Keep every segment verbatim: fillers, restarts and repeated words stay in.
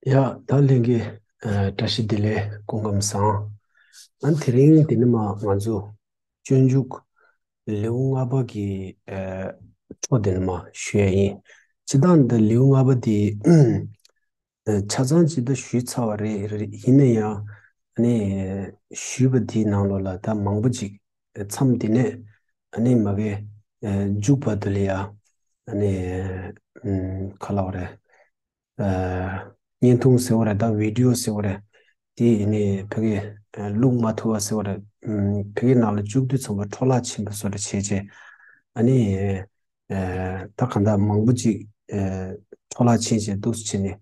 ཡ། ད་ལྷན་རྒྱས། ཨ། བཀྲ་ཤིས་བདེ་ལེགས། སྐུ་ཁམས་བཟང་། ཨ། དེ་རིང་འདི་ནས་མར་ང་ཚོ་སྤྱོད་འཇུག་ལེའུ་ལྔ་པ་གི། ཨ། འཕྲོ་འདི་ནས་མར་ཞུ་ཡ་ཡིན། སྤྱིར་བཏང་འདི་ལེའུ་ལྔ་པ་འདི། ཨ། ཆ་ཚང་ཅིག་ད་ཞུས་ཚར་བ་རེད། རེད། ཡིན་ན་ཡང་། ཨ་ནི་ཞུས་པ་འདིའི་ནང་ལོགས་ལ་ད་མང་པོ་ཅིག་མཚམས་འདི་ནས་ཨ་ནི་མ་གི་མཇུག་བར་དུ་ལ་ཡ། ཨ་ནི་ཨམ། ག་ལབ་དགོས་རེད། ཨ། བརྙན་ཐུང་ཟེར་བ་རེད། ད་བི་ཌིའོ་ཟེར་བ་རེད། དེ་ཡིན་ནའི་ཕ་གི། ཨ། བླུག་མ་ཐུབ་པ་ཟེར་བ་རེད། ཨམ། ཕ་གི་ནང་ལ་བཅུག་དུས་ཙམ་པ་འཕྲོ་བརླག་ཕྱིན་པ་བཟོ་འདྲ་བྱས་བྱས། ཨ་ནི། ཨ། ད་གང་ལྟར་མང་པོ་ཅིག་ཨ། འཕྲོ་བརླག་ཕྱིན་བྱས་འདུག་སེ་བྱས་ནས།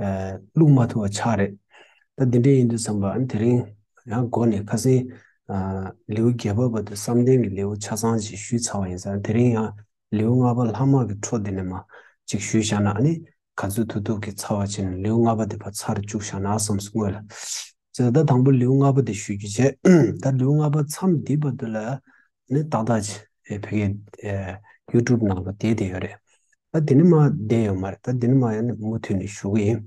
ཨ། བླུག་མ་ཐུབ་པ་ཆགས་རེད། ད་འདི་འདྲ་ཡིན་དུས་ཙམ་པ། ཨ། དེ་རིང་ཡང་འགོ་ནས་ཁ་སང་། ཨ། ལེའུ་བརྒྱད་པ་བར་དུ་བསམ་གཏན་གྱི་ལེའུ་ཆ་ཚང་ཅིག་ཞུས་ཚར་བ་ཡིན་ཙང་། དེ་རིང་ཡང་ལེའུ་ལྔ་པ་ལྷག་མ་གི་འཕྲོ་འདི་ནས་མར་ཅིག་ཞུས་བཞག་ན། ཨ་ནི་ག་ཚོད་ཐུབ་ཐུབ་ཀྱིས་ཚར་བ་བྱས་ནས་ལེའུ་ལྔ་པ་དེ་ཕར་ཚར་བཅུག་བཞག་ན་བསམ་སོང་། སྔོན་ལ། ཅེས། ད་དང་པོ་ལེའུ་ལྔ་པ་དེ་ཞུ་རྒྱུ་བྱས། ད་ལེའུ་ལྔ་པ་མཚམས་འདིའི་བར་དུ་ལ་ནི་ཏག་ཏག་ཅིག་ཨེ། ཕ་གི། ཨེ། ཡུ་ཊུབ་ནང་ལ་བསྡད་བསྡད་ཡོད་རེད། ད་འདི་ནས་མར་བསྡད་ཡོད་མ་རེད། ད་འདི་ནས་མར་ཡང་ནི་མུ་མཐུད་ནས་ཞུ་གི་ཡིན།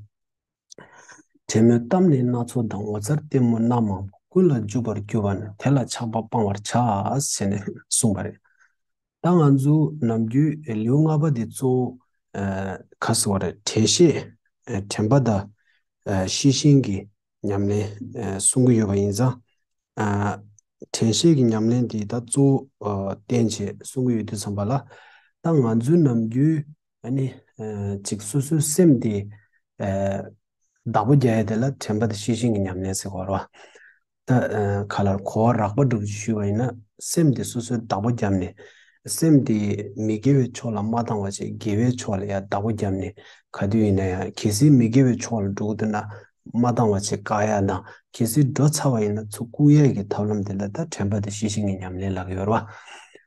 དྲན་མོས་གཏམ་ནི་སྣ་ཚོགས་དང་། ངོ་མཚར་ལྟད་མོ་སྣ་མང་པོ། ཀུན་ལ་འཇུག་པར་འགྱུར་བ་ན། དེ་ལ་ཆགས་པ་སྤང་བར་བྱ། ཟེར་ནས་གསུངས་པ་རེད། ད་ང་ཚོ་ནམ་རྒྱུན་ལེའུ་ལྔ་པ་འདི་གཙོ་བོ། ཨ། ག་ཟེར་བ་རེད། དྲན་ཤེས། ཨ། དྲན་པ་དང་། ཨ། ཤེས་བཞིན་གྱི་ཉམས་ལེན། ཨ། གསུང་གི་ཡོད་པ་ཡིན་ཙང་། ཨ། དྲན་ཤེས་ཀྱི་ཉམས་ལེན་འདི་ད་གཙོ་བོ། ཨ། བསྟན་བྱས་གསུང་གི་ཡོད་དུས་ཙམ་པ་ལ། ད་ང་ཚོའི་ནམ་རྒྱུན། ཨ་ནི། ཨ། ཅིག་སོ་སོའི་སེམས་དེ། ཨ། བདག་པོ་རྒྱག་ཡ་དེ་ལ་དྲན་པ་དང་ཤེས་བཞིན་གྱི་ཉམས་ལེན་ཟེར་གྱི་ཡོད་རེད་པ། ད། ཨ། ག་ལ་གོ་བ་རགས་པ་འདྲ་པོ་ཞིག་ཞུས་པ་ཡིན་ན། སེམས་དེ་སོ་སོའི་བདག་པོ་བརྒྱབ་ནས། སེམས་དེ་མི་དགེ་བའི་ཕྱོགས་ལ་མ་བཏང་བ་བྱས། དགེ་བའི་ཕྱོགས་ལ་ཡ་བདག་པོ་བརྒྱབ་ནས། ག་དུས་ཡིན་ན་ཡང་གལ་སྲིད་མི་དགེ་བའི་ཕྱོགས་ལ་འགྲོ་གི་འདུག་ན། མ་བཏང་བ་བྱས་བཀག་ཡ་དང་། གལ་སྲིད་འགྲོ་ཚར་བ་ཡིན་ན་ཚུར་བཀུག་ཡས་ཀྱི་ཐབས་ལམ་དེ་ལ་ད་དྲན་པ་དང་ཤེས་བཞིན་གྱི་ཉམས་ལེན་ལབ་ཀྱི་ཡོད་རེད་པ།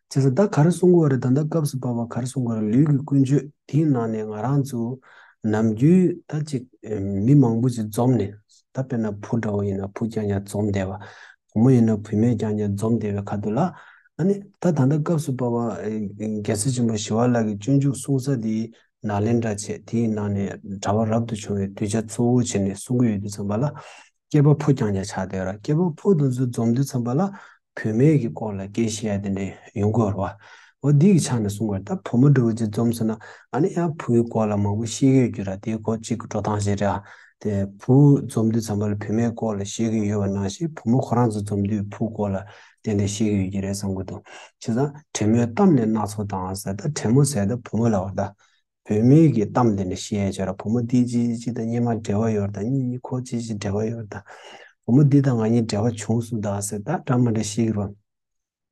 བྱས་ཙང་ད་ག་རེ་གསུང་གི་ཡོད་རེད། ད་ལྟ་སྐབས་སུ་བབ་པ་ག་རེ་གསུང་གི་ཡོད་རེད། ལུས་ཀྱི་ཀུན་སྤྱོད་དེའི་ནང་ནས་ང་རང་ཚོ་ནམ་རྒྱུན་ད་ཅིག་མི་མང་པོ་ཅིག་འཛོམས་ནས། ད་དཔེར་ན་བུ་འདྲ་པོ་ཡིན་ན་བུ་རྐྱང་རྐྱང་འཛོམས་བསྡད་པ། བུ་མོ་ཡིན་ན་བུད་མེད་རྐྱང་རྐྱང་འཛོམས་བསྡད་པའི་ཁ་ཐུག་ལ། ཨ་ནི་ད་ད་ལྟ་སྐབས་སུ་བབ་པ། ཨེ། རྒྱལ་སྲས་ཆེན་པོ་ཞི་བ་ལྷ་གི་སྤྱོད་འཇུག་གསུང་ས་དེའི་ནཱ་ལེནྡྲ་བྱས། དེའི་ནང་ནས་གྲྭ་པ་རབ་ཏུ་བྱུང་བའི་གདུལ་བྱ་གཙོ་བོ་བྱས་ནས་གསུང་གི་ཡོད་དུས་ཙམ་པ་ལ། སྐྱེས་པ་ཕོ་རྐྱང་རྐྱང་ཆགས་བསྡད་ཡོད་རེད། སྐྱེས་པ་ཕོ་དེ་ཚོ་འཛོམས་དུས་ཙམ་པ་ལ་བུད་མེད་ཀྱི་སྐོར་ལ་སྐད་བཤད་ཡ་དེ་འདྲ་ཡོང་གི་ཡོད་རེད་པ། འོ་འདི་གི་ཆ་ནས་གསུང་གི་ཡོད་རེད། ད་བུ་མོ་འདྲ་པོ་ཅིག་འཛོམས་སོང་ན། ཨ་ནི་ཡང་བུའི་སྐོར་ལ་མང་པོ་བཤད་ཀྱི་ཡོད་རྒྱུ་རེད། དེའི་སྐོར་གཅིག་གི་འགྲོ་སྟངས་ཤིག་རེད། དེ་བུ་འཛོམས་དུས་ཙམ་པ་ལ་བུད་མེད་སྐོར་ལ་བཤད་ཀྱི་ཡོད་པ་ནང་བཞིན། བུ་མོ་ཁོ་རང་ཚོ་འཛོམས་དུས་བུ་སྐོར་ལ་ཏན་ཏན་བཤད་ཀྱི་ཡོད་ཀྱི་རེད་བསམ་གྱི་འདུག་བྱས་ཙང་དྲན་མོས་གཏམ་ནི་སྣ་ཚོགས་དང་ཟེར། ད་དྲན་མོ་ཟེར་ད་བུ་མོ་ལབ་པ་རེད། ད་བུད་མེད་ཀྱི་གཏམ་དེ་འདྲ་བཤད་ཡ་བྱས་ར། བུ་མོ་འདི་ཅི་ཅི་དང་སྔོན་མ་འབྲེལ་བ་ཡོད་རེད། ད་གཉིས་གཉིས་ཁོ་ཅི་ཅི་འབྲེལ་བ་ཡོད་རེད། ད་བུ་མོ་འདི་དང་ང་གཉིས་འབྲེལ་བ་བྱུང་སོང་ད་ཟེར། ད་འདྲ་མི་འདྲ་བཤད་ཀྱི་རེད་པ།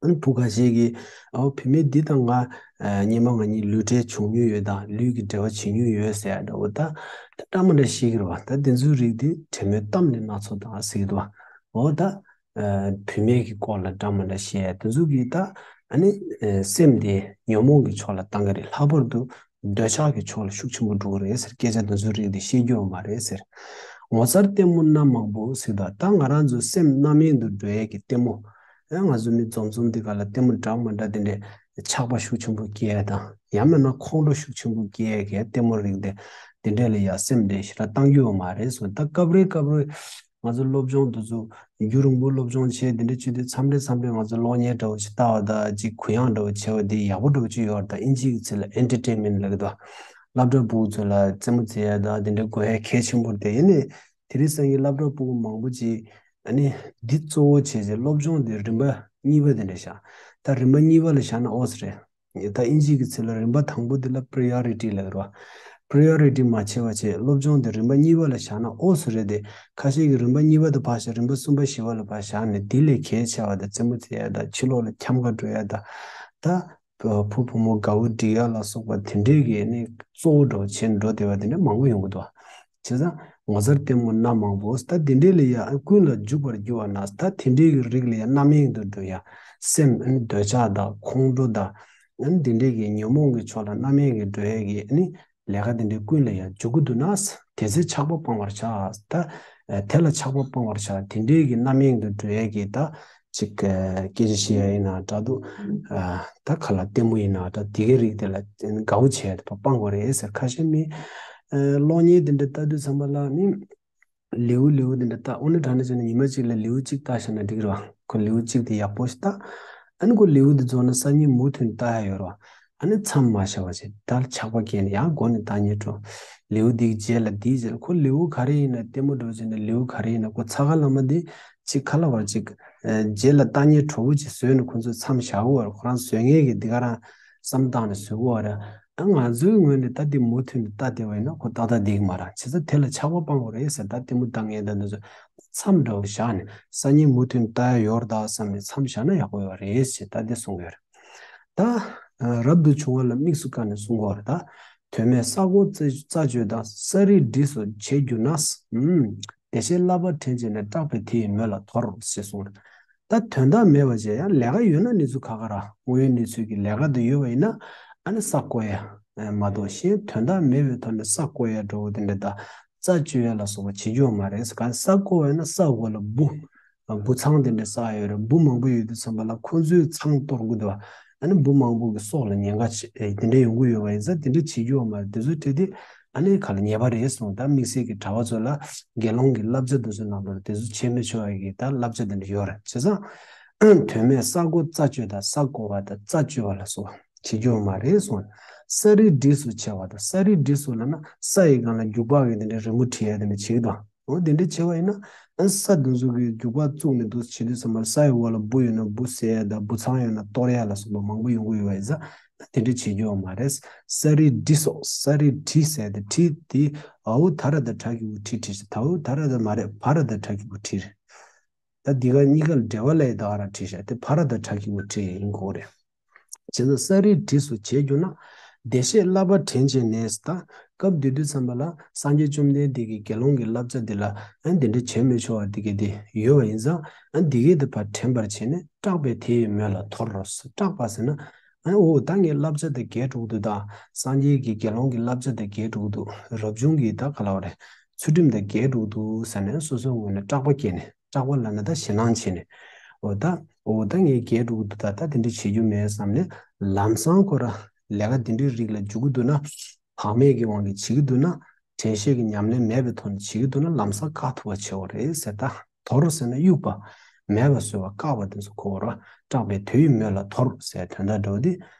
ཨ་ནི་བུ་ཁ་ཤས་ཀྱིས། ཨོ། བུད་མེད་འདི་དང་ང་། ཨ། སྔོན་མ་ང་གཉིས་ལུས་འབྲེལ་བྱུང་མྱོང་ཡོད་དང་། ལུས་ཀྱི་འབྲེལ་བ་བྱེད་མྱོང་ཡོད་ཟེར་ཡ་འདྲ་པོ། ད་ད་འདྲ་མི་འདྲ་བཤད་ཀྱི་རེད་པ། ད་དེ་ཚོའི་རིགས་དེ་དྲན་མོས་གཏམ་ནི་སྣ་ཚོགས་དང་ཟེར་གྱི་འདུག་པ། འོ་ད། ཨ། བུད་མེད་ཀྱི་སྐོར་ལ་འདྲ་མི་འདྲ་བཤད་ཡ་དེ་ཚོ་གིས་ད། ཨ་ནི། ཨ། སེམས་དེ་ཉོན་མོངས་ཀྱི་ཕྱོགས་ལ་བཏང་གི་རེད། ལྷག་པར་དུ་འདོད་ཆགས་ཀྱི་ཕྱོགས་ལ་ཤུགས་ཆེན་པོ་འགྲོ་གི་རེད་ཟེར། སྐད་ཆ་དེ་ཚོའི་རིགས་དེ་བཤད་རྒྱུ་ཡོད་མ་རེད་ཟེར། ངོ་མཚར་ལྟད་མོ་སྣ་མང་པོ་ཟེར་དུས། ད་ང་རང་ཚོའི་སེམས་རྣམ་གཡེང་དུ་འགྲོ་ཡས་ཀྱི་ལྟད་མོ། ཨ། ང་ཚོ་མི་འཛོམས་འཛོམས་དེ་ག་ལ་ལྟད་མོ་འདྲ་མི་འདྲ་དེ་འདྲའི་ཆགས་པ་ཤུགས་ཆེན་པོ་སྐྱེ་ཡས་དང་། ཡང་མིན་ན་ཁོང་ཁྲོ་ཤུགས་ཆེན་པོ་སྐྱེ་ཡས་ཀྱི་ལྟད་མོ་རིགས་དེ། དེ་འདྲ་ལ་ཡ་སེམས་དེ་ཞེ་དྲག་བཏང་རྒྱུ་ཡོད་མ་རེད་ཟེར། ད་སྐབས་རེ་སྐབས་རེ་ང་ཚོ་སློབ་སྦྱོང་དེ་ཚོ་རྒྱུན་རིང་པོ་སློབ་སྦྱོང་བྱས། དེ་འདྲ་བྱེད་དུས་མཚམས་རེ་མཚམས་རེ་ང་ཚོ་གློག་བརྙན་འདྲ་པོ་ཞིག་ལྟ་བ་དང་། ཅིག་གུ་ཡངས་འདྲ་པོ་བྱས་པ་དེ་ཡག་པོ་འདྲ་པོ་ཅིག་ཡོད་རེད། ད་ཨིན་ཇི་གི་ཚིག་ལ་ཨེན་ཊར་ཊེན་མེན་ཊི་ལབ་ཀྱི་འདུག་སློབ་གྲྭ་ཕྲུ་གུ་ཚོ་ལ་རྩེད་མོ་རྩེ་ཡ་དང་། དེ་འདྲ་དགོས་ཡ་གལ་ཆེན་པོ་རེད། དེ་ཡིན་ནའི་དེང་སང་གི་སློབ་གྲྭ་ཕྲུ་གུ་མང་པོ་ཅིག་ཨ་ནི་འདི་གཙོ་བོ་བྱས་བྱས་སློབ་སྦྱོང་དེ་རིམ་པ་གཉིས་པ་དེ་འདྲ་བཞག་ད་རིམ་པ་གཉིས་པ་ལ་བཞག་ན་ཨོ་ཙི་རེད། ད་ཨིན་ཇི་གི་ཚིག་ལ་རིམ་པ་དང་པོ་དེ་ལ་པི་རི་ཡོ་རི་ཊི་ལབ་ཀྱི་རེད་པ། པི་རི་ཡོ་རི་ཊི་མ་བྱས་པ་བྱས་སློབ་སྦྱོང་དེ་རིམ་པ་གཉིས་པ་ལ་བཞག་ན་ཨོ་ཙི་རེད་དེ། ཁ་ཤས་ཀྱིས་རིམ་པ་གཉིས་པ་དེ་ཕར་བཞག་རིམ་པ་གསུམ་པ་བཞི་པ་ལ་ཕར་བཞག་ནས་དེ་ལས་གལ་ཆེ་བ་དང་རྩེད་མོ་རྩེ་ཡ་དང་། ཕྱི་ལོགས་ལ་འཁྱམ་ག་འགྲོ་ཡ་དང་། ད་བུ་བུ་མོ་དགའ་བོ་སྒྲིག་ཡ་ལ་སོགས་པ་དེ་འདྲས་ཀྱི་ནི་གཙོ་བོ་འདྲ་བོ་བྱས་འགྲོ་བསྡད་པ་དེ་འདྲ་མང་པོ་ཡོང་གི་འདུག་བྱས་ཙང་ངོ་མཚར་ལྟད་མོ་སྣ་མང་པོ། ད་དེ་འདྲས་ལ་ཡ་ཀུན་ལ་འཇུག་པར་འགྱུར་བ་ན། ད་དེ་འདྲས་ཀྱི་རིགས་ལ་ཡ་རྣམ་གཡེང་དུ་འགྲོ་ཡ། སེམས་ཨ་ནི་འདོད་ཆགས་དང་ཁོང་ཁྲོ་དང་། ཨ་ནི་དེ་འདྲས་ཀྱི་ཉོན་མོངས་ཀྱི་ཕྱོགས་ལ་རྣམ་གཡེང་གི་འགྲོ་ཡ་གི་ཨ་ནི་ལས་ཀ་དེ་འདྲས་ཀུན་ལ་ཡ་འཇུག་གི་འདུག་ན། དེ་ཚེ་ཆགས་པ་སྤང་བར་བྱ། ད་དེ་ལ་ཆགས་པ་སྤང་བར་བྱ། དེ་འདྲས་ཀྱི་རྣམ་གཡེང་དུ་འགྲོ་ཡ་གི་ད་ཅིག་སྐད་ཆ་བཤད་ཡ་ཡིན་ན་འདྲ་འདུག་ད་ག་ལ་ལྟད་མོ་ཡིན་ན་འདྲ། དེ་གའི་རིགས་དེ་ལ་དགའ་བོ་བྱས་ཏེ་སྤང་དགོས་རེད་ཟེར། ཁ་ཤས་མི་ ཨ་གློག་བརྙན་དེ་འདྲ་ལྟ་དུས་ཙམ་པ་ལ་ནི། ལེའུ་ལེའུ་དེ་འདྲ་ལྟ། དངོས་གནས་དྲང་གནས་བྱས་ན་ཉི་མ་གཅིག་ལ་ལེའུ་གཅིག་ལྟ་བཞག་ན་འགྲིག་རེད་བ། ཁོ་ལེའུ་གཅིག་དེ་ཡག་པོ་ཞིག་ལྟ། ཨ་ནི་ཁོ་ལེའུ་དེ་རྫོགས་ན་སང་ཉིན་མུ་མཐུད་ལྟ་ཡ་ཡོད་རེད་བ། ཨ་ནི་མཚམས་མ་བཞག་པ་བྱས་ད་ཆགས་པ་སྐྱེས་ནས་ཡང་མགོ་ནས་ལྟ་སྙིང་བྲོ། ལེའུ་འདིའི་རྗེས་ལ་འདིའི་རྗེས་ལ་ཁོ་ལེའུ་ག་རེ་ཡིན་ན་ལྟད་མོ་འདྲ་བོ་བྱས་ན་ལེའུ་ག་རེ་ཡིན་ན་ཁོ་ཚ་ག་ལ་མ་འདི་གཅིག་ཁ་ལ་བར་གཅིག་རྗེས་ལ་ལྟ་སྙིང་བྲོ་བོ་ཅིག་བཟོས་ནས་ཁོ་ཚོས་མཚམས་བཞག་གོ་བར་ཁོ་རང་བཟོས་མཁན་གྱི་འདི་ག་རང་བསམ་བཏང་ནས་བཟོས་གོ་བར། ད་ང་ཚོའི་ངོས་ནས་ད་འདི་མུ་མཐུད་ནས་ལྟ་བསྡད་པ་ཡིན་ན་ཁོ་ཏག་ཏག་བསྡད་ཀྱི་མ་རེད། བྱས་ཙང་དེ་ལ་ཆགས་པ་སྤང་དགོས་རེད་ཟེར། ད་ལྟད་མོ་ལྟ་མཁན་ད་འདི་ཚོ་མཚམས་འདྲ་བོ་བཞག་ནས་སང་ཉིན་མུ་མཐུད་ནས་ལྟ་ཡ་ཡོད་རེད་ད་བསམ་ནས་མཚམས་བཞག་ན་ཡག་པོ་ཡོད་རེད་ཟེར་ད་འདི་གསུང་གི་ཡོད་རེད། ད་རབ་ཏུ་བྱུང་བ་ལ་དམིགས་སུ་བཀར་ནས་གསུང་གི་ཡོད་རེད་ད། དོན་མེད་ས་རྐོ་རྩ་རྩ་གཅོད་དང་ས་རིས་འབྲིས་སུ་བྱེད་འགྱུར་ན། ཨུམ། བདེ་གཤེགས་བསླབ་པ་དྲན་བྱས་ནས་སྐྲག་པའི་དེ་ཡི་མོད་ལ་དོར་ཞེས་གསུངས། ད་དོན་དག་མེད་པ་བྱས་ཡང་ལས་ཀ་ཡོད་ན་གནས་ཚུལ་ཁག་ཁག་ར་དངོས་ཡོད་གནས་ཚུལ་གྱི་ལས་ཀ་དེ་ཡོད་པ་ཡིན་ན་ཨ་ནི་ས་རྐོ་ཡ་མ་གཏོགས་གཞན་དོན་དག་མེད་པའི་ཐོག་ནས་ས་རྐོ་ཡ་འགྲོ་བ་དེ་འདྲ་ད་རྩ་གཅོད་ཡ་ལ་སོགས་པ་བྱེད་རྒྱུ་མ་རེད། ག་ས་རྐོ་བ་ཡིན་ན་ས་འོག་ལ་འབུ་འབུ་ཚང་དེ་འདྲ་ས་ཡོད་རེད། འབུ་མང་པོ་ཡོད་དུས་ཙམ་པ་ལ་ཁོ་ཚོའི་ཚང་གཏོར་དགོས་འདུག་ཨ་ནི་འབུ་མང་པོ་གི་སྲོག་ལ་ཉེན་ཁ་ཆེ་དེ་འདྲ་ཡོང་གི་ཡོད་པ་ཡིན་ཙང་དེ་འདྲ་བྱེད་རྒྱུ་མ་རེད། དེ་ཚོ་བྲིས་ཏེ་ཨ་ནི་ག་ལ་ཉེས་པ་རེད་གསུངས། ད་དམིགས་བསལ་གྱི་གྲྭ་པ་ཚོ་ལ་དགེ་སློང་གི་བསླབ་བྱ་དེ་ཚོ་ནང་ལོགས་དེ་ཚོ་བྱེད་མི་ཆོག་ཡ་གི་ད་བསླབ་བྱ་དེ་འདྲ་ཡོད་རེད། བྱས་ཙང་དོན་མེད་ས་རྐོ་རྩ་གཅོད་དང་ས་རྐོ་བ་དང་རྩ་གཅོད་པ་ལ་སོགས་པ་བྱེད་རྒྱུ་མ་རེད་གསུངས། ས་རིས་འབྲིས་སུ་བྱེད་པ་དང་ས་རིས་འབྲིས་སུ་ལབ་ན་ས་ཡི་སྒང་ལ་རྒྱུག་པ་གི་དེ་འདྲ་རི་མོ་བྲིས་ཡ་དེ་འདྲ་བྱེད་ཀྱི་འདུག་འོ་དེ་འདྲ་བྱས་པ་ཡིན་ན་ཨ་ས་དེ་ཚོ་གི་རྒྱུག་པ་བཙུགས་ནས་འདུག་བྱེད་དུས་ཙམ་པར་ས་ཡི་འོག་ལ་འབུ་ཡོད་ན་འབུ་བསད་ཡ་དང་འབུ་ཚང་ཡོད་ན་གཏོར་ཡ་ལ་སོགས་པ་མང་པོ་ཡོང་གི་ཡོད་པ་ཡིན་ཙང་དེ་འདྲ་བྱེད་རྒྱུ་ཡོད་མ་རེད། ས་རིས་འབྲི་སོགས་ས་རིས་བྲིས་ཟེར་ཏེ་བྲིས་དེ་འ་འོ་ད་ར་ད་དྲ་གི་འུ་བྲིས་བྲིས་ཤག་ད་འོ་ད་ར་ད་མ་རེད་བ་ར་ད་དྲ་གི་འུ་བྲིས་རེད། ད་འདི་ག་གཉིས་ཀ་ལ་འབྲེལ་བ་ལས་ད་ག་ར་བྲིས་ཤག་དེ་བ་ར་ད་དྲ་གི་འུ་བྲིས་ཡིན་དགོས་རེད། བྱས་ཙང་ས་རིས་འབྲིས་སུ་བྱེད་རྒྱུ་ན། བདེ་གཤེགས་བསླབ་པ་དྲན་བྱས་ནས་ད། སྐབས་དེ་དུས་ཙམ་པ་ལ་སངས་རྒྱས་བཅོམ་ལྡན་འདས་ཀྱི་དགེ་སློང་གི་བསླབ་བྱ་འདི་ལ་ཨ་འདི་འདྲ་བྱེད་མི་ཆོག་པ་འདི་གས་དེ་ཡོད་པ་ཡིན་ཙང་ཨ་འདི་གས་དེ་ཕར་དྲན་པར་བྱས་ནས་སྐྲག་པའི་དེ་ཡི་མོད་ལ་དོར་རོ། སྐྲག་པ་ཟེར་ན་ཨ་འོ་ད་ངའི་བསླབ་བྱ་དེ་འགལ་འགྲོ་གི་འདུག་ད་སངས་རྒྱས་ཀྱི་དགེ་སློང་གི་བསླབ་བྱ་དེ་འགལ་འགྲོ་གི་འདུག་རབ་བྱུང་གི་ད་ག་ལ་བ་རེད་ཚུལ་ཁྲིམས་དེ་འགལ་འགྲོ་གི་འདུག་ཟེར་ནས་སོ་སོའི་ངོས་ནས་སྐྲག་པ་སྐྱེས་ནས་སྐྲག་པ་ལབ་ན་ད་ཞེད་སྣང་བྱས་ནས་འོ་ད། འོ་ད་ངས་རྒྱལ་འགྲོ་གི་འདུག་ད་ད་དེ་འདྲ་བྱེད་རྒྱུ་མེད་བསམ་ནས་ལམ་སང་ཁོ་ར་ལས་ཀ་དེ་འདྲའི་རིགས་ལ་འཇུག་གི་འདུག་ན་བག་མེད་ཀྱི་དབང་གིས་བྱེད་ཀྱི་འདུག་ན་དྲན་ཤེས་ཀྱི་ཉམས་ལེན་མེད་པའི་ཐོག་ནས་བྱེད་ཀྱི་འདུག་ན་ལམ་སང་བཀག་ཐུབ་པ་བྱེད་དགོས་རེད་ཟེར། ད་དོར་ཟེར་ན་གཡུག་པ་མེད་པ་བཟོས་པ་བཀག་པ་དེ་ཚོ་ཁོ་ར་སྐྲག་པའི་དེ་ཡི་མོད་ལ་དོར་ཟེར་དོན་དག་འདྲ་བོ་དེ་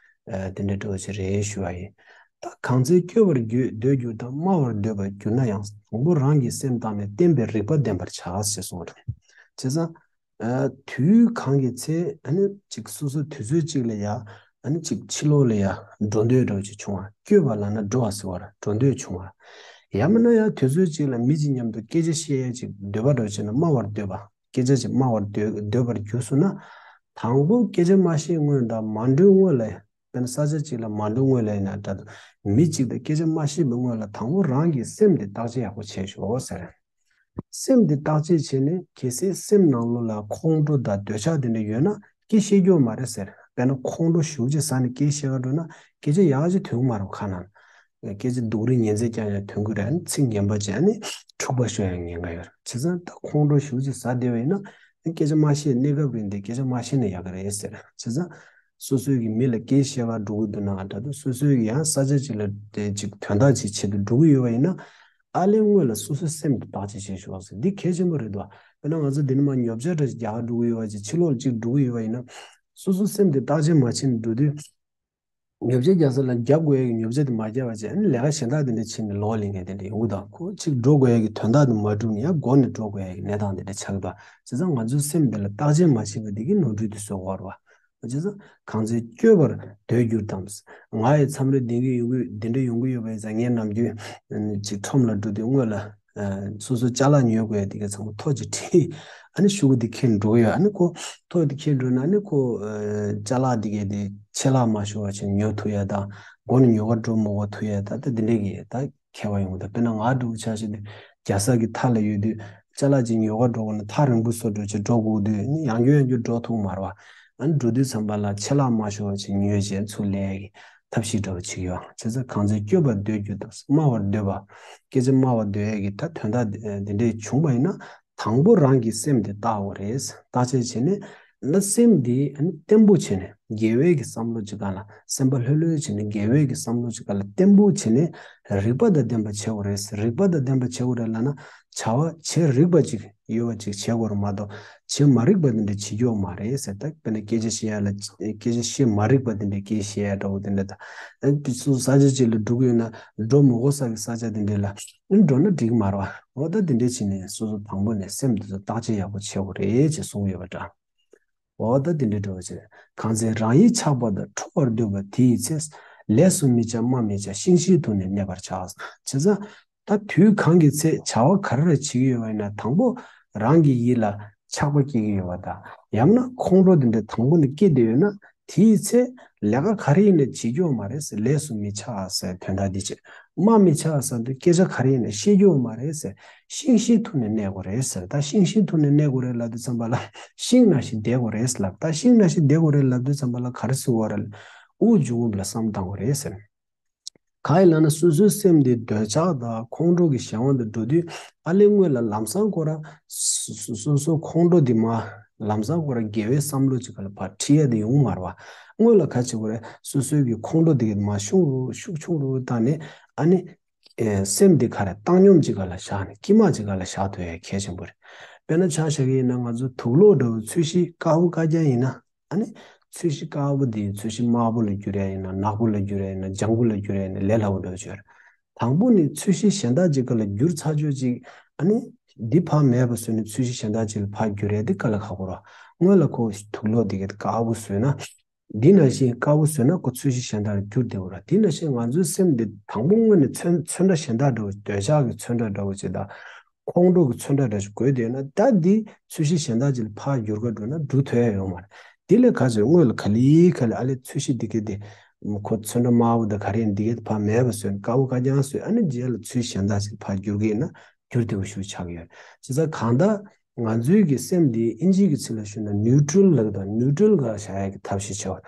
དེ་འདྲ་འདྲ་བོ་ཞིག་རེད་ཞུ་བ་ཡིན། ད་གང་ཚེ་སྐྱོ་བར་འགྱུར་འདོད་གྱུར་དང་སྨྲ་བར་འདོད་པར་གྱུར་ན་ཡང་དང་པོ་རང་གི་སེམས་བརྟགས་ནས་བསྟན་པའི་རིགས་པ་ལྡན་པར་བྱ་ཞེས་གསུངས་པ་རེད། བྱས་ཙང་། ཨ་དུས་གང་གི་ཚེ་ཨ་ནི་ཅིག་སོ་སོ་དུས་ཚོད་ཅིག་ལ་ཡ་ཨ་ནི་ཅིག་ཕྱི་ལོགས་ལ་ཡ་འགྲོ་འདོད་འདྲ་བོ་ཅིག་བྱུང་བ། སྐྱོ་བ་ལབ་ན་འགྲོ་བ་ཟེར་བ་རེད། འགྲོ་འདོད་བྱུང་བ། ཡང་མིན་ན་ཡང་དུས་ཚོད་ཅིག་ལ་མི་གཅིག་མཉམ་དུ་སྐད་ཆ་བཤད་ཡ་ཅིག་འདོད་པ་འདྲ་བོ་བྱས་ན་སྨྲ་བར་འདོད་པ། སྐད་ཆ་ཅིག་སྨྲ་བར་འདོད་འདོད་པར་གྱུར་སོང་ན། དང་པོ་སྐད་ཆ་མ་བཤད་སྔོན་དང་མ་འགྲོའི་སྔོན་ལ་ཡ། དཔེར་ན་ས་ཆ་གཅིག་ལ་མ་འགྲོ་སྔོན་ལ་ཡིན་ན་འདྲ་འདུག་མི་གཅིག་དང་སྐད་ཆ་མ་བཤད་པའི་སྔོན་ལ་དང་པོ་རང་གི་སེམས་དེ་བརྟག་དཔྱད་ཡག་པོ་བྱས་ཤོག་ཟེར། སེམས་དེ་བརྟག་དཔྱད་བྱས་ནས་གལ་སྲིད་སེམས་ནང་ལོགས་ལ་ཁོང་ཁྲོ་དང་འདོད་ཆགས་དེ་འདྲ་ཡོད་ན་སྐད་བཤད་རྒྱུ་མ་རེད་ཟེར། དཔེར་ན་ཁོང་ཁྲོ་ཞེ་པོ་ཅིག་ཟ་ནས་སྐད་བཤད་ག་འགྲོ་ན་སྐད་ཆ་ཡག་ཅིག་ཐོན་གི་མ་རེད་ཁ་ནང་། སྐད་ཆ་སྡུག་རུས་ཉན་ཚད་རྐྱང་རྐྱང་ཐོན་གི་རེད། ཨ་ནི་ཚིག་ངན་པ་བྱས་ཨ་ནི་འཁྲུག་པ་ཤོར་ཡ་ཉེན་ཁ་ཡོད་རེད། བྱས་ཙང་ད་ཁོང་ཁྲོ་ཞེ་པོ་ཅིག་ཟ་བསྡད་པ་ཡིན་ན་སྐད་ཆ་མ་བཤད། གནས་སྐབས་རིང་དེ་སྐད་ཆ་མ་བཤད་ན་ཡག་གི་རེད་ཟེར། བྱས་ཙང་། སོ་སོའི་གི་མི་ལ་སྐད་བཤད་ག་འགྲོ་གི་འདུག་ན་འདྲ་འདུག་སོ་སོའི་གི་ཡང་ས་ཆ་ཅིག་ལ་དེ་ཅིག་དོན་དག་ཅིག་བྱེད་དུ་འགྲོ་གི་ཡོད་པ་ཡིན་ན་ཨ་ལས་སྔོན་ལ་སོ་སོའི་སེམས་དེ་བརྟག་དཔྱད་བྱེད་ཤོག་ཟེར། འདི་གལ་ཆེན་པོ་རེད་འདུག་དཔེར་ན་ང་ཚོ་འདི་ནས་མར་ཉོ་ཆ་འདྲ་ཞིག་རྒྱག་ག་འགྲོ་གི་ཡོད་པ་ཅིག་ཕྱི་ལོགས་ལ་ཅིག་འགྲོ་གི་ཡོད་པ་ཡིན་ན་སོ་སོའི་སེམས་དེ་བརྟག་དཔྱད་མ་བྱས་ནས་འགྲོ་དུས་ཉོ་ཆ་རྒྱག་ས་ལ་རྒྱག་དགོས་ཡ་གི་ཉོ་ཆ་དེ་མ་རྒྱག་པ་བྱས་ཨ་ནི་ལས་ཀ་གཞན་དག་དེ་འདྲ་བྱས་ནས་ལོག་ལེན་མཁན་དེ་འདྲ་ཡོང་གི་འདུག་ཁོ་ཅིག་འགྲོ་དགོས་ཡ་གི་དོན་དག་དེ་མ་འགྲུབ་ནས་ཡང་མགོ་ནས་འགྲོ་དགོས་ཡ་གི་གནས་སྟངས་དེ་འདྲ་ཆགས་ཀྱི་འདུག་བྱས་ཙང་ང་ཚོའི་སེམས་དེ་ལ་བརྟག་དཔྱད་མ་བྱས་པ་དེ་གིས་ནོར་འཁྲུལ་དེ་བཟོ་གི་ཡོད་རེད་བ། བྱས་ཙང་གང་ཚེ་སྐྱོ་བར་འདོད་གྱུར་ཏམ། ང་ཡི་མཚམས་རེ་འདི་གི་ཡོང་གི་འདི་འདྲ་ཡོང་གི་ཡོད་པ་ཡིན་ཙང་ངས་ནམ་རྒྱུན་ཅིག་ཁྲོམ་ལ་འགྲོ་དུས་སྔོན་ལ་སོ་སོ་ཅ་ལག་ཉོ་དགོས་ཡ་དེ་ག་ཚང་མ་ཐོ་ཅིག་བྲིས། ཨ་ནི་ཤོག་གུ་དེ་འཁྱེར་འགྲོ་གི་ཡོད། ཨ་ནི་ཁོ་ཐོ་དེ་འཁྱེར་འགྲོ་ན་ཨ་ནི་ཁོ་ཅ་ལག་དེ་གས་དེ་ཆད་ལྷག་མ་ཤོར་བ་བྱས་ཉོ་ཐུབ་ཡ་དང་མགོ་ནས་ཉོ་ག་འགྲོ་མ་དགོས་ཐུབ་ཡ་ད་ལྟ་འདི་འདྲ་གི་ད། ཁྱད་པར་ཡོང་གི་འདུག་དཔེར་ན་ང་འདྲ་བོ་ཆ་བཞག་དུས་རྒྱལ་ས་གི་མཐའ་ལ་ཡོད་དུས་ཅ་ལག་ཅིག་ཉོ་ག་འགྲོ་དགོས་ན་ཐག་རིང་པོ་བཟོ་འགྲོ་བྱས་འགྲོ་དགོས་དུས་ནི་ཡང་བསྐྱར་ཡང་བསྐྱར་འགྲོ་ཐུབ་མ་རེད་བ། ཨ་ནི་འགྲོ་དུས་ཙམ་པ་ལ་ཆད་ལྷག་མ་ཤོར་བ་ཅིག་ཉོས་བྱས་ཚུར་ལེན་ཡ་གི་ཐབས་ཤེས་འདྲ་བོ་བྱེད་ཀྱི་ཡོད། བྱས་ཙང་གང་ཚེ་སྐྱོ་བར་འདོད་རྒྱུ་དང་སྨྲ་བར་འདོད་པ། སྐད་ཆ་སྨྲ་བར་འདོད་ཡ་གི་ད་དོན་དག་འདི་འདྲས་བྱུང་བ་ཡིན་ན་དང་པོ་རང་གི་སེམས་དེ་བརྟག་དགོས་རེད། བརྟག་དཔྱད་བྱས་ནས་ ན་སེམས་འདི་ཨ་ནི་བརྟན་པོ་བྱས་ནས་དགེ་བའི་གི་བསམ་བློ་ཅིག་ག་ལ་སེམས་པ་ལྷོད་ལྷོད་བྱས་ནས་དགེ་བའི་གི་བསམ་བློ་ཅིག་ག་ལ་བརྟན་པོ་བྱས་ནས་རིག་པ་དང་ལྡན་པ་བྱེད་དགོས་རེད། རིག་པ་དང་ལྡན་པ་བྱེད་དགོས་རེད་ལབ་ན་བྱ་བ་བྱེད་རིག་པ་ཅིག་ཡོད་པ་ཅིག་བྱེད་དགོས་རེད་མ་གཏོགས་བྱེད་མ་རིག་པ་དེ་འདྲ་བྱེད་རྒྱུ་མ་རེད་ཟེར། ད་དཔེར་ན་སྐད་ཆ་བཤད་ཡ་ལ་སྐད་ཆ་བཤད་མ་རིག་པ་དེ་འདྲ་སྐད་བཤད་ཡ་འདྲ་བོ་དེ་འདྲ་དང་། ཨ་ནི་སོ་སོ་ས་ཆ་ཅིག་ལ་འགྲོ་གི་ཡོད་ན་འགྲོ་མི་དགོས་ས་གི་ས་ཆ་དེ་འདྲ་ལ་ཨ་ནི་འགྲོ་ན་འགྲིག་གི་མ་རེད་བ། འོ་ད་དེ་འདྲ་བྱས་ནས་སོ་སོ་དང་པོ་ནས་སེམས་དེ་ཚོ་བརྟག་དཔྱད་ཡག་པོ་བྱེད་དགོས་རེད་ཅེས་གསུངས་ཡོད་པ་འདྲ། འོ་ད་དེ་འདྲའི་འགྲོ་བ་བྱེད། གང་ཚེ་རང་ཡིད་ཆགས་པ་དང་འཕྲོ་བར་འདོད་པ་དེ་ཡི་ཚེ། ལས་སུ་མི་བྱ་སྨྲ་མི་བྱ་ཤིང་གཤིས་དུ་ནི་གནས་པར་བྱ། བྱས་ཙང་ད་དུས་གང་གི་ཚེ་བྱ་བ་ག་རེ་རེ་བྱེད་ཀྱི་ཡོད་པ་ཡིན་ན་དང་པོ་རང་གི་ཡིད་ལ་ཆགས་པ་སྐྱེ་གི་ཡོད་པ་དང་ཡང་ན་ཁོང་ཁྲོ་དེ་འདྲ་དང་པོ་ནས་སྐྱེ་བསྡད་ཡོད་ན་དེ་ཡི་ཚེ་ལས་ཀ་ག་རེ་ཡིན་ན་བྱེད་རྒྱུ་མ་རེད་ཟེར། ལས་སུ་མི་ཆགས་ཟེར་དོན་དག་འདི་བྱེད། སྨྲ་མི་བྱ་ཟེར་དུས་སྐད་ཆ་ག་རེ་ཡིན་ན་བཤད་རྒྱུ་མ་རེད་ཟེར། ཤིང་གཤིས་ཐུག་ནས་གནས་དགོས་རེད་ཟེར། ད་ཤིང་གཤིས་ཐུག་ནས་གནས་དགོས་རེད་ལབ་དུས་ཙམ་པ་ལ་ཤིང་ནང་བཞིན་བསྡད་དགོས་རེད་ལབ། ད་ཤིང་ནང་བཞིན་བསྡད་དགོས་རེད་ལབ་དུས་ཙམ་པ་ལ་ག་རེ་ཟེར་བ་རེད། དབུགས་འབྱུང་རྔུབ་ལ་བསམ་བཏང་དགོས་རེད་ཟེར། གང་ཡིན་ལབ་ན་སོ་སོའི་སེམས་དེ་འདོད་ཆགས་དང་ཁོང་ཁྲོ་གི་གཞན་དབང་དུ་འགྲོ་དུས་ཨ་ལས་སྔོན་ལ་ལམ་སང་ཁོ་ར་སོ་སོ་སོ་ཁོང་ཁྲོ་དེ་མ་ལམ་སང་ཁོ་ར་དགེ་བའི་བསམ་བློ་ཅིག་ག་ལ་ཕར་ཁྲིད་ཡ་དེ་ཡོང་མ་རེད་བ། སྔོན་ལ་ག་བྱེད་དགོས་རེད། སོ་སོའི་གི་ཁོང་ཁྲོ་དེ་ག་མ་ཤུགས་རུ་ཤུགས་ཆུང་རུ་བཏང་ནས་ཨ་ནི། ཨེ་སེམས་འདི་ག་རེ་བཏང་སྙོམས་ཅིག་ག་ལ་བཞག་ནས་དཀྱིལ་མ་ཅིག་ག་ལ་བཞག་ཐུབ་ཡ་གལ་ཆེན་པོ་རེད། དཔེར་ན་ཆ་བཞག་གི་ཡིན་ན་ང་ཚོ་དུག་ལོག་འདྲ་བོ་ཚོས་གཞི་དཀར་པོ་དཀར་རྐྱང་ཡིན་ན་ཨ་ནི་ཚོས་གཞི་དཀར་པོ་འདི་ཚོས་གཞི་དམར་པོ་ལ་བསྒྱུར་ཡ་ཡིན་ན་ནག་པོ་ལ་བསྒྱུར་ཡ་ཡིན་ན་ལྗང་གུ་ལ་བསྒྱུར་ཡ་ཡིན་ན་ལས་སླ་པོ་འདྲ་བོ་ཅིག་ཡོད་རེད། དང་པོ་ནི་ཚོས་གཞི་གཞན་དག་ཅིག་ག་ལ་བསྒྱུར་ཚར་ཆོག་ཅིག་ཨ་ནི་འདི་ཕར་མེད་པ་བཟོས་ནས་ཚོས་གཞི་གཞན་དག་ཅིག་ལ་ཕར་བསྒྱུར་ཡ་འདི་དཀའ་ལས་ཁག་པོ་རེད། སྔོན་ལ་ཁོ་དུག་ལོག་འདི་ག་དཀར་པོ་བཟོས་ན། འདི་ནང་བཞིན་དཀར་པོ་བཟོས་ན་ཁོ་ཚོས་གཞི་གཞན་དག་ལ་བསྒྱུར་བསྡད་པ་རེད། འདི་ནང་བཞིན་ང་ཚོའི་སེམས་འདི་དང་པོ་སྔོན་ནས་ཚོན་ཚོན་ཁྲ་གཞན་དག་འདྲ་བོ་འདོད་ཆགས་ཀྱི་ཚོན་ཁྲ་འདྲ་བོ་ཅིག་དང་ཁོང་ཁྲོ་གི་ཚོན་ཁྲ་འདྲ་ཞིག་བགོས་བསྡད་ན་ད་འདི་ཚོས་གཞི་གཞན་དག་ཅིག་ལ་ཕར་བསྒྱུར་ག་འགྲོ་ན་འགྲོ་ཐུབ་ཡ་ཡོད་མ་རེད། དེ་ལས་ག་ཚོད་སྔོན་ལ་ག་ལེ་ག་ལེ་ཨ་ལེ་ཚོས་གཞི་འདི་ག་དེ་ཁོ་ཚོན་ཁྲ་དམར་པོ་དང་ག་རེ་འདི་ག་དེ་ཕར་མེད་པ་བཟོས་ནས་དཀར་པོ་དཀར་རྐྱང་བཟོས་ཨ་ནི་རྗེས་ལ་ཚོས་གཞན་དག་ཅིག་ཕར་བསྒྱུར་གི་ཡིན་ན་བསྒྱུར་བདེ་པོ་ཞིག་ཆགས་ཀྱི་ཡོད། བྱས་ཙང་གང་ལྟར། ང་ཚོའི་གི་སེམས་འདི་ཨིན་ཇིའི་གི་ཚིག་ལ་ཞུས་ན་ནིའུ་ཊྲལ་ལབ་དང་ནིའུ་ཊྲལ་ག་ལ་བཞག་ཡ་གི་ཐབས་ཤེས་བྱ་བ།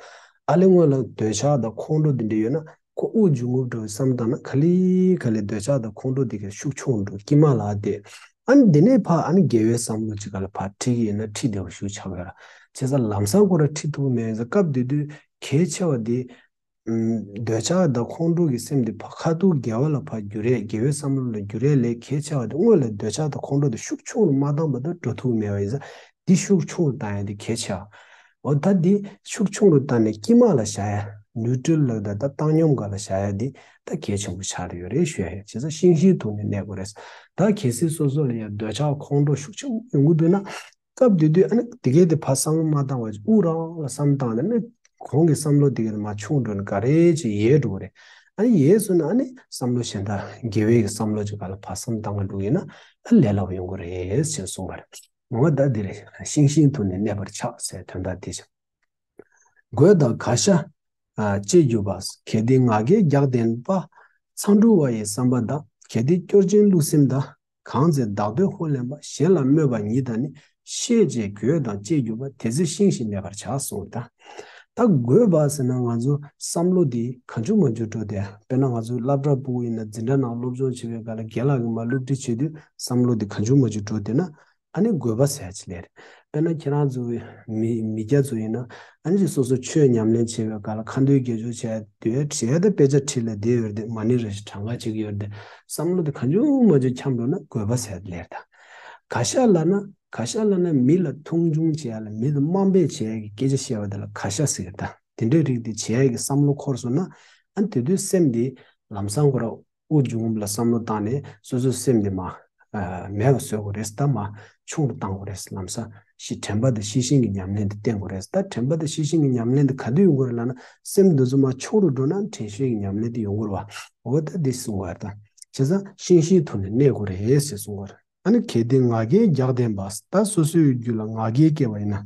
ཨ་ལེ་སྔོན་ལ་འདོད་ཆགས་དང་ཁོང་ཁྲོ་འདི་འདྲ་ཡོད་ན་ཁོ་དབུགས་འབྱུང་རྔུབ་འགྲོ་བའི་བསམ་བཏང་ན་ག་ལེ་ག་ལེ་འདོད་ཆགས་དང་ཁོང་ཁྲོ་འདི་ག་ཤུགས་ཆུང་འགྲོ་དཀྱིལ་མ་ལ་བསྡད། ཨ་ནི་འདི་ནས་ཕར་ཨ་ནི་དགེ་བའི་བསམ་བློ་ཅིག་ག་ལ་ཕར་ཁྲིད་ཀྱི་ཡིན་ན་ཁྲིད་བདེ་བོ་ཞིག་ཆགས་ཡོད་ར། བྱས་ཙང་ལམ་སང་ཁོ་ར་ཁྲིད་ཐུབ་མེད་ཙང་སྐབས་དེ་དུས་གལ་ཆེ་བ་འདི། འདོད་ཆགས་དང་ཁོང་ཁྲོ་གི་སེམས་དེ་ཕ་ཁ་ཐུག་དགེ་བ་ལ་ཕར་བསྒྱུར་ཡས་དགེ་བའི་བསམ་བློ་ལ་བསྒྱུར་ཡས་ལས་གལ་ཆེ་བ་དེ་སྔོན་ལ་འདོད་ཆགས་དང་ཁོང་ཁྲོ་དེ་ཤུགས་ཆུང་རུ་མ་བཏང་བར་དུ་འགྲོ་ཐུབ་མེད་པ་ཡིན་ཙང་འདི་ཤུགས་ཆུང་རུ་བཏང་ཡས་དེ་གལ་ཆེ་བ། འོ་ད་འདི་ཤུགས་ཆུང་རུ་བཏང་ནས་དཀྱིལ་མ་ལ་བཞག་ཡས་ནིའུ་ཊྲལ་ལབ་ད་ད་བཏང་སྙོམས་སྒང་ལ་བཞག་ཡས་འདི་ད་གལ་ཆེན་པོ་ཆགས་ཡོད་རེད་ཞུ་ཡས་ཡིན། བྱས་ཙང་ཤིང་གཤིས་དུ་ནི་གནས་དགོས་རེད། ད་གལ་སྲིད་སོ་སོ་ལ་ཡང་འདོད་ཆགས་ཁོང་ཁྲོ་ཤུགས་ཆེན་པོ་ཡོང་གི་འདུག་ན། སྐབས་དེ་དུས་ཨ་ནི་དེ་གས་དེ་ཕར་བསམ་བློ་མ་བཏང་བ་ཅིག་དབུགས་རང་ལ་བསམ་བཏང་ནས་ཨ་ནི་གོང་གི་བསམ་བློ་དེ་གས་དེ་མར་ཆུང་འགྲོ་ནས་ག་རེ་ཅིག་ཡལ་འགྲོ་གི་རེད། ཨ་ནི་ཡལ་སོང་ན་ཨ་ནི་བསམ་བློ་གཞན་དག་དགེ་བའི་གི་བསམ་བློ་ཅིག་ག་ལ་ཕར་བསམ་བཏང་ག་འགྲོ་གི་ཡིན་ན་ཨ་ལས་སླ་པོ་ཡོང་གི་རེད་ཅེས་གསུངས་པ་རེད། འོ་ད་འདི་རེད། ཤིང་གཤིས་དུ་ནི་གནས་པར་བྱ་ཟེར་དོན་དག་དེ་ཅིག་དགོད་དང་ག་ཤ་ཨ་ཅེས་བརྗོད་པ། གལ་ཏེ་ང་རྒྱལ་རྒྱགས་ལྡན་པ། མཚང་འབྲུ་བ་ཡི་བསམ་པ་དང་། གལ་ཏེ་སྐྱོར་ཅན་བསླུ་སེམས་དང་། གང་ཚེ་བདག་འདོད་ཧོལ་ལེན་པ། གཞན་ལ་སྨོད་པ་ཉིད་དང་ནི། ཤེས་བྱས་དགོད་དང་ཅེས་བརྗོད་པ། དེ་ཚེ་ཤིང་བཞིན་གནས་པར་བྱ་གསུངས་ད། ད་དགོད་པ་ཟེར་ན་ང་ཚོ་བསམ་བློ་འདི་གང་བྱུང་མང་བྱུང་འགྲོ་དེ་དཔེར་ན་ང་ཚོ་སློབ་གྲྭ་ཕྲུ་གུ་ཡིན་ན་འཛིན་གྲྭ་ནང་སློབ་སྦྱོང་བྱེད་པའི་སྐབས་ལ་རྒན་ལགས་ཀྱིས་མར་སློབ་ཁྲིད་བྱེད་དུས་བསམ་བློ་འདི་གང་བྱུང་མང་བྱུང་འགྲོ་དེ་ན། ཨ་ནི་དགོས་པ་ཟེར་ཡ་ཅིག་ལས་རེད། དཔེར་ན་ཁྱེད་རང་ཚོ་མི་མི་སྐྱ་ཚོ་ཡིན་ན་ཨ་ནི་སོ་སོ་ཆོས་ཉམས་ལེན་བྱེད་པའི་སྐབས་ལ་ཁ་འདོན་དགེ་སྦྱོར་བྱས་དུས་བྱས་ཏེ་དཔེ་ཆ་ཁྲིད་ལ་བསྡད་ཡོད་རེད། མ་ཎི་རེ་ཞིག་གྲངས་ཀ་བྱེད་ཀྱི་ཡོད་རེད། བསམ་བློ་དེ་གང་བྱུང་མང་བྱུང་འཁྱམས་འགྲོ་ན་དགོས་པ་ཟེར་ཡ་ལས་རེད་ད། ག་ཤ་ལབ་ན་ག་ཤ་ལབ་ན་མི་ལ་མཐོང་ཆུང་བྱེད་ཡ་ལ་མི་ལ་དམའ་འབེབས་བྱེད་ཡ་གི་སྐད་ཆ་བཤད་པ་དེ་ལ་ག་ཤ་ཟེར་གི་རེད་ད། དེ་འདྲའི་རིགས་དེ་བྱེད་ཡ་གི་བསམ་བློ་འཁོར་སོང་ན་ཨ་ནི་དེ་དུས་སེམས་དེ་ལམ་སང་ཁོ་ར། དབུགས་འབྱུང་རྔུབ་ལ་བསམ་བློ་བཏང་ནས་སོ་སོའི་སེམས་དེ་མར་མེད་པ་བཟོ་དགོས་རེད། ད་མར་ཆུང་རུ་བཏང་དགོས་རེད། ལམ་སང་ཤི་དྲན་པ་དང་ཤེས་བཞིན་གྱི་ཉམས་ལེན་དེ་བསྟེན་དགོས་རེད། ད་དྲན་པ་དང་ཤེས་བཞིན་གྱི་ཉམས་ལེན་དེ་ག་དུས་ཡོང་གི་རེད་ལབ་ན་སེམས་འདི་ཚོ་མར་ཆུང་རུ་འགྲོ་ན་དྲན་ཤེས་ཀྱི་ཉམས་ལེན་དེ་ཡོང་གི་རེད་བ། འོ་ད་འདི་གསུང་བ་རེད་ད། བྱས་ཙང་ཤིང་གཤིས་དུ་ནི་གནས་དགོས་རེད་ཟེར་གསུང་བ་རེད། ཨ་ནི་གལ་ཏེ་ང་རྒྱལ་རྒྱགས་ལྡན་པ། ད་སོ་སོའི་རྒྱུད་ལ་ང་རྒྱལ་སྐྱེ་བ་ཡིན་ན།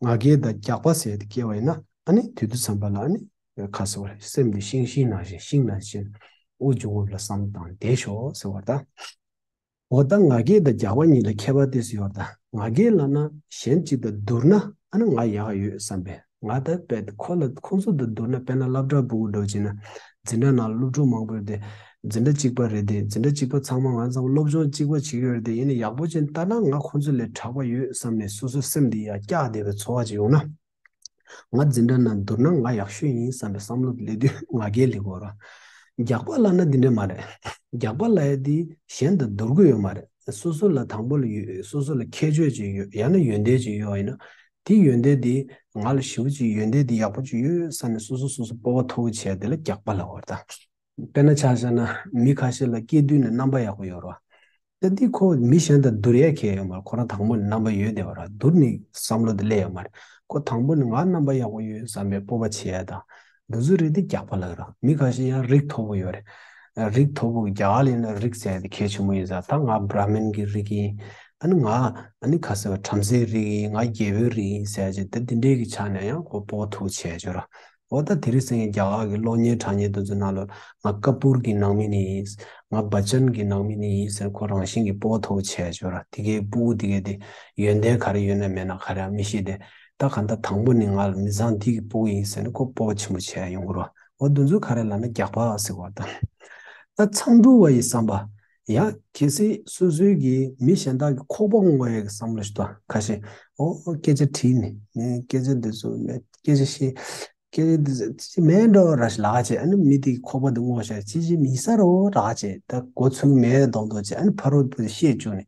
ང་རྒྱལ་དང་རྒྱགས་པ་ཟེར་དེ་སྐྱེ་བ་ཡིན་ན་ཨ་ནི་དེ་དུས་ཙམ་པ་ལ་ཨ་ནི་ཁ་གསོ་བ་རེད། སེམས་འདི་ཤིང་ཤིང་ནང་བཞིན་ཤིང་ནང་བཞིན་དབུགས་འབྱུང་རྔུབ་ལ་བསམ་བཏང་བསྡད་ཤོག་ཟེར་བ་ད། འོ་ད་ང་རྒྱལ་དང་རྒྱགས་པ་གཉིས་ལ་ཁྱད་པར་ཏོག་ཙམ་ཡོད་ད། ང་རྒྱལ་ལབ་ན་གཞན་གཅིག་དང་བསྡུར་ན་ཨ་ནི་ང་ཡག་ཡོད་བསམ་པས་ང་ད་དཔེ་ཁོ་ལ་ཁོང་ཚོ་དང་བསྡུར་ན་དཔེར་ན་སློབ་གྲྭ་ཕྲུ་གུ་འདྲ་བོ་བྱས་ན་ འཛིན་གྲྭ་ནང་སློབ་ཕྲུག་མང་པོ་ཡོད་དེ། འཛིན་གྲྭ་གཅིག་པ་རེད་དེ། འཛིན་གྲྭ་གཅིག་པ་ཚང་མ་ང་ཚང་མ་སློབ་སྦྱོང་གཅིག་པ་བྱེད་ཀྱི་ཡོད་རེད་དེ། ཡིན་ནའི་ཡག་པོ་བྱས་ནས་ལྟ་ན་ང་ཁོང་ཚོ་ལས་དྲག་པ་ཡོད་བསམ་ནས་སོ་སོའི་སེམས་འདི་ཡར་བཀྱག་བསྡད་པའི་ཚོར་བ་ཅིག་ཡོང་ན། ང་འཛིན་གྲྭ་ནང་བསྡུར་ན་ང་ཡག་ཤོས་ཡིན་བསམ་པའི་བསམ་བློ་སླེབས་དུས་ང་རྒྱལ་སླེབས་ཀྱི་ཡོད་རེད། རྒྱགས་པ་ལབ་ན་འདི་འདྲ་མ་རེད། རྒྱགས་པ་ལབ་ཡ་འདི་གཞན་དང་བསྡུར་གྱི་ཡོད་མ་རེད། སོ་སོ་ལ་དང་པོ་ལ་ཡོད། སོ་སོ་ལ་ཁྱད་ཆོས་ཅིག་ཡོད། ཡང་ན་ཡོན་ཏན་ཅིག་ཡོད་ཡིན་ན། དེ་ཡོན་ཏན་དེ་ང་ལ་ཞེ་པོ་ཅིག་ཡོན་ཏན་དེ་ཡག་པོ་ཅིག་ཡོད་བསམ་ནས་སོ་སོ་སོ་སོ་སྤོབས་པ་མཐོ་པོ་བྱས་དེ་ལ་རྒྱགས་པ་ལབ་པ་རེད་ད། དཔེར་ན་ཆ་བཞག་ན་མི་ཁ་ཤས་ལ་སྐྱེས་དུས་ནས་རྣམ་པ་ཡག་པོ་ཡོད་རེད་བ། ད་འདི་ཁོ་མི་གཞན་དང་བསྡུར་ཡས་གལ་ཡོད་མ་རེད། ཁོ་རང་དང་པོ་ནས་རྣམ་པ་ཡོད་བསྡད་པ་རེད། བསྡུར་ནས་བསམ་བློ་དེ་སླེབས་ཡོད་མ་རེད། ཁོ་དང་པོ་ནས་ང་རྣམ་པ་ཡག་པོ་ཡོད་བསམ་པའི་སྤོབས་པ་བྱེད་ཡས་དང་། འདི་ཚོ་རིགས་དེ་རྒྱགས་པ་ལབ་རེད། མི་ཁ་ཤས་ཡང་རིགས་མཐོ་པོ་ཡོད་རེད། རིགས་མཐོ་པོ་གི་རྒྱ་གར་ལ་ཡིན་ན་རིགས་ཟེར་ཡ་དེ་གལ་ཆེན་པོ་ཡིན་ས། ད་ང་བྲ་མིན་གྱི་རིགས་ཡིན། ཨ་ནི་ང་ཨ་ནི་ཁ་ཟེར་བ་བྲམ་ཟེའི་རིགས་ཡིན། ང་རྒྱལ་པོའི་རིགས་ཡིན་ཟེར་ཡ་ཅིག་ད་འདི་འདྲའི་གི་ཆ་ནས་ཡང་ཁོ་སྤོབས་པ་མཐོ་པོ་བྱེད་ཡ་ཅིག་ཡོད་རེད། འོ་ད་དེ་རིང་སང་ཉིན་རྒྱ་གར་གྱི་གློག་བརྙན་དྲ་བརྙན་དེ་ཚོའི་ནང་ལ་ང་ཀ་པུར་གྱི་ནང་མི་ནས་ཡིན། ང་བ་ཅན་གྱི་ནང་མི་ནས་ཡིན་ཟེར་ཁོ་རང་བཞིན་གྱིས་སྤོབས་པ་མཐོ་པོ་བྱས་བྱོས་ར། དེ་གའི་སྤུ་གུ་དེ་གའི་དེ་ཡོན་ཏན་ག་རེ་ཡོད་ན་མེད་ན་ག་རེ་མི་ཤེས་ཏེ། ད་གང་ལྟར་དང་པོ་ནས་ང་ལ་མི་ཚང་འདི་གི་སྤུ་གུ་ཡིན་ཟེར་ནས་ཁོ་སྤོབས་པ་ཆེན་པོ་བྱས་ཡོང་གི་ར། འོ་འདི་ཚོ་ག་རེ་ལབ་ན་རྒྱགས་པ་ཟེར་བ་དང་། ད་མཚང་འབྲུ་བ་ཡི་བསམ་པ། ཡང་གལ་སྲིད་སོ་སོའི་གི་མི་གཞན་དག་གི་ཁོག་པ་བསྔོག་ཡས་ཀྱི་བསམ་བློ་ཞིག་དང་ཁ་ཤས། འོ་སྐད་ཆ་དྲིས་ནས་ངས་སྐད་ཆ་འདི་ཚོ་མེད། སྐད་ཆ་བཤད། སྐད་ཆ་འདི་ཚོ་མེད་འགྲོ་ར་ཞིག་ལབ་བྱས། ཨ་ནི་མི་དེ་གི་ཁོག་པ་འདི་བསྔོག་བྱས་ཅི་ཅི་མི་ཟ་རོ་ར་བྱས། ད་མགོ་ཚོས་མེད་མདོག་མདོག་བྱས། ཨ་ནི་ཕ་རོལ་པོ་དེ་བཤད་བཅུག་ནས་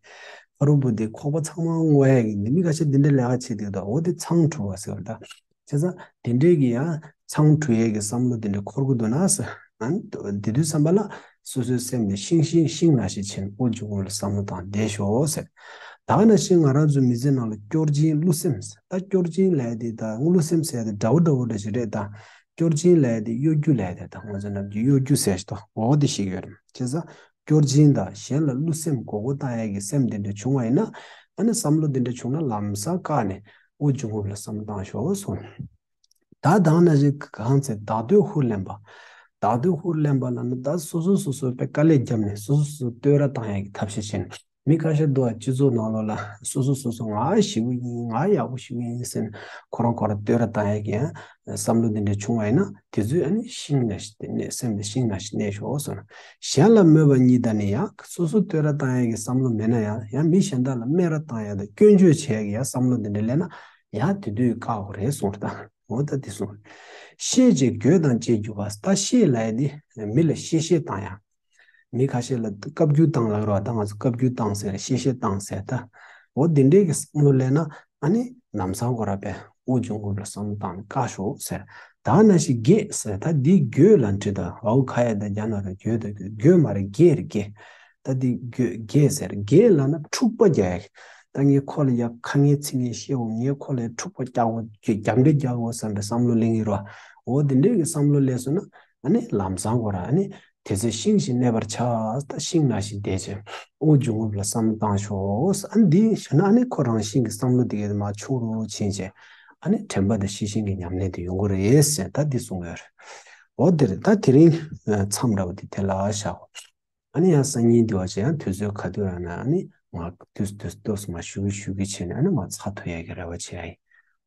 ཕ་རོལ་པོ་དེ་ཁོག་པ་ཚང་མ་བསྔོག་ཡས་ཀྱི་འདི་མི་ཁ་ཤས་འདི་འདྲ་ལས་ཀ་བྱེད་དུས་ད་འོ་དེ་མཚང་འབྲུ་བ་ཟེར་བ་ད། བྱས་ཙང་དེ་འདྲའི་གི་ཡང་མཚང་འབྲུ་ཡས་ཀྱི་བསམ་བློ་དེ་འདྲ་འཁོར་གི་འདུག་ན་ཟེར། ཨ་ནི་དེ་དུས་བསམ་པ་ལ་སོ་སོའི་སེམས་ནས་ཤིང་ཤིང་ཤིང་ནང་བཞིན་བྱས་ནས་དབུགས་འབྱུང་རྔུབ་ལ་བསམ་བློ་བཏང་བསྡད་ཤོག་ཟེར། ད་ག་ནང་བཞིན་ང་རང་ཚོའི་མི་ཚེ་ནང་ལ་སྐྱོར་ཅན་བསླུ་སེམས་ཟེར། ད་སྐྱོར་ཅན་ལབ་ཡ་དེ་ད་བསླུ་སེམས་ཟེར་ཡ་དེ་འདྲ་བོ་འདྲ་བོ་འདྲ་ཞིག་རེད་ད། སྐྱོར་ཅན་ལབ་ཡ་དེ་གཡོ་སྒྱུ་ལབ་ཡ་དེ་ད་ང་ཚོ་ནམ་རྒྱུན་གཡོ་སྒྱུ་ཟེར་ཞིག་ད་འོ་དེ་ཞིག་ཡོད་རེད། བྱས་ཙང་སྐྱོར་ཅན་དང་གཞན་ལ་བསླུ་སེམས་མགོ་སྐོར་བཏང་ཡ་གི་སེམས་དེ་འདྲ་བྱུང་བ་ཡིན་ན། ཨ་ནི་བསམ་བློ་དེ་འདྲ་བྱུང་ན་ལམ་སང་བཀག་ནས་དབུགས་འབྱུང་རྔུབ་ལ་བསམ་བློ་བཏང་ཤོག་གསུངས། ད་དེ་ནང་བཞིན་གང་ཚེ་བདག་བསྟོད་ཧུར་ལེན་པ། བདག་བསྟོད་ཧུར་ལེན་པ་ལབ་ན་ད་སོ་སོ་སོ་སོ་དཔེ་དཀའ་ལས་བརྒྱབ་ནས་སོ་སོ་སོ་སོ་བསྟོད་ར་བཏང་ཡ་གི་ཐབས་ཤེས་བྱས་ནས། མི་ཁ་ཤས་འདུག་པ། སྤྱི་ཚོགས་ནང་ལོགས་ལ་སོ་སོ་སོ་སོ་ང་ཞེ་པོ་ཡིན། ང་ཡག་པོ་ཞེ་པོ་ཡིན་ཟེར་ནས་ཁོ་རང་ཁོ་རང་བསྟོད་ར་བཏང་ཡ་གི་ཡང་བསམ་བློ་འདི་འདྲ་བྱུང་བ་ཡིན་ན། དེ་ཚོས་ཨ་ནི་ཤིང་ནང་བཞིན་གནས། སེམས་འདི་ཤིང་ནང་བཞིན་གནས་ཤོག་གསུངས། གཞན་ལ་སྨོད་པ་ཉིད་དང་ནི། ཡང་སོ་སོ་བསྟོད་ར་བཏང་ཡ་གི་བསམ་བློ་མེད་ན་ཡང་། ཡང་མི་གཞན་དག་ལ་སྨད་ར་བཏང་ཡ་དང་སྐྱོན་བརྗོད་བྱེད་ཡ་གི་ཡང་བསམ་བློ་འདི་འདྲ་སླེབས་ན་ཡང་དེ་དུས་བཀག་དགོས་རེད་གསུངས་རེད་ད། འོ་ད་དེ་གསུངས། གཤེ་བྱས་གྱོད་དང་བཅས་རྒྱུ་བ། ད་གཤེ་ལབ་ཡ་དེ་མི་ལ་གཤེ་གཤེ་བཏང་ཡ། མི་ཁ་ཤས་ལ་བཀའ་བཀྱོན་བཏང་ལབ་རོགས། ད་ང་ཚོ་བཀའ་བཀྱོན་བཏང་ཟེར། གཤེ་གཤེ་བཏང་ཟེར་ད། འོ་འདི་འདྲའི་གི་བསམ་བློ་སླེབས་ན་ཨ་ནི་ལམ་སང་ཁོ་ར་དཔེ་དབུགས་འབྱུང་རྔུབ་ལ་བསམ་བློ་བཏང་ནས་བཀག་ཤོག་ཟེར། ད་ནང་བཞིན་དགེ་ཟེར། ད་འདི་གྱོད་ལ་འབྲི་ད། འའོ་ཁ་ཡ་ད་རྒྱ་ན་ར་གྱོད་ད་གྱོད། གྱོད་མ་རེད། དགེ་རེད་དགེ། ད་འདི་གྱོད་དགེ་ཟེར། དགེ་ལབ་ན་འཁྲུག་པ་རྒྱག་ཡ། ད་ངས་ཁོ་ལ་ཡ་ཁ་ངན་ཚིག་ངན་བཤད་འོ། ངས་ཁོ་ལ་འཁྲུག་པ་རྒྱག་འོ། རྒྱབ་འདྲེ་རྒྱག་འོ་བསམ་པའི་བསམ་བློ་སླེབས་ཀྱི་རེད་བ། འོ་འདི་འདྲའི་གི་བསམ་བློ་སླེབས་སོང་ན་ཨ་ནི་ལམ་སང་ཁོ་ར་ཨ་ནི་དེ་ཚེ་ཤིང་བཞིན་གནས་པར་བྱ། ད་ཤིང་ནང་བཞིན་བསྡད་བྱས་དབུགས་འབྱུང་རྔུབ་ལ་བསམ་བཏང་ཤོག་ཨ་ནི་འདི་བྱས་ན་ཨ་ནི་ཁོ་རང་བཞིན་གྱི་བསམ་བློ་དེ་གའི་མར་ཆུང་རུ་ཕྱིན་བྱས་ཨ་ནི་དྲན་པ་དང་ཤེས་བཞིན་གྱི་ཉམས་ལེན་དེ་ཡོང་གི་རེད་ཟེར། ད་འདི་གསུང་གི་ཡོད་རེད། འོ་དེ་རེད། ད་དེ་རིང་མཚམས་འདྲ་བོ་དེ་དེ་ལ་བཞག་ཨ་ནི་ཡང་སང་ཉིན་དེ་བ་ཅིག་ཡང་དུས་ཚོད་ག་དུས་རག་ན་ཨ་ནི་མར་དུས་དུས་དུས་སུ་མར་ཞུ་གི་ཞུ་གི་བྱས་ནས་ཨ་ནི་མར་ཚར་ཐུབ་ཡ་གི་རེ་བ་བྱེད་ཡ་ཡིན།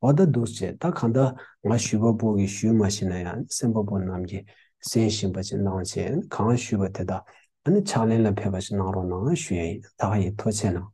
འོ་ད་འདུག་བྱས། ད་གང་ལྟར་ང་ཞུས་པ་པོ་གིས་ཞུས་མ་ཤེས་ན་ཡང་གསན་པ་པོ་རྣམས་ཀྱིས་གསན་བཞིན་པ་ཅིག་གནང་བྱས། གང་ཞུས་པ་དེ་དག་ཨ་ནི་ཕྱག་ལེན་ལ་ཕེབས་པ་ཞིག་གནང་རོགས་གནང་ཞུ་ཡ་ཡིན། ད་ག་ཡིན། ཐུགས་རྗེ་གནང་།